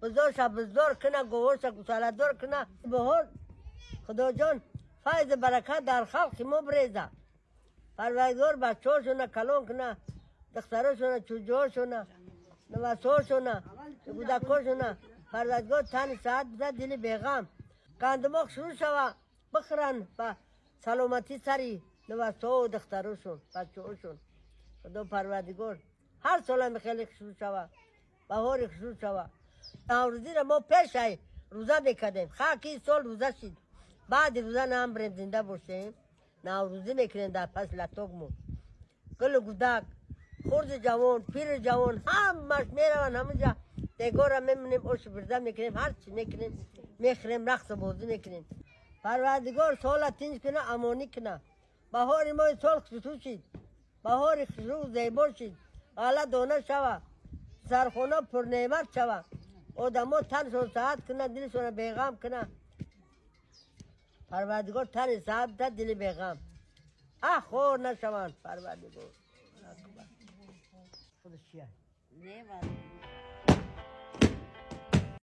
Бузоша буздор кина, говоша гусаладор кина. Баҳор Худоҷон файзу баракат дар халқи мо бреза. Парвардигор бачаҳошона калон кина, духтарошона, чӯҷаҳошона, навасҳошона, кӯдакҳошона. Парвардигор тани саҳат биза, дили беғам. Гандумоқ шурӯъ шава, бихӯранд ба саломатӣ сари навасҳо, духтарошон, бачаҳошон. Худо Парвардигор ҳар сола хеле хушрӯ шава, баҳори хушрӯ шава. Наврӯзиро мо пешай рӯза мекардем. Хаки сол рӯза шид. Баъди рӯза намбирем, зинда бошем. Наврӯзӣ мекунем дар паси латокмо. Гулу гудак, хурди ҷавон, пири ҷавон ҳамаш мераванд ҳамаҷа. Дегора мемонем, ошу бирза мекунем, ҳар чӣ мекунем, мехӯрем, рақсу бозӣ мекунем. Парвардигор сола тинҷ куна, амонӣ куна. Баҳори мои сол хушрӯ шид. Баҳори хушрӯ зебо шид. Ғалла дона шава. Сархона пурнеъмат шава. Одамо таншон саҳат куна, дилшона беғам куна. Парвардигор тани саҳат бита, дили беғам. Ах, хор нашаванд, Парвардигор. Худаш чия? Не,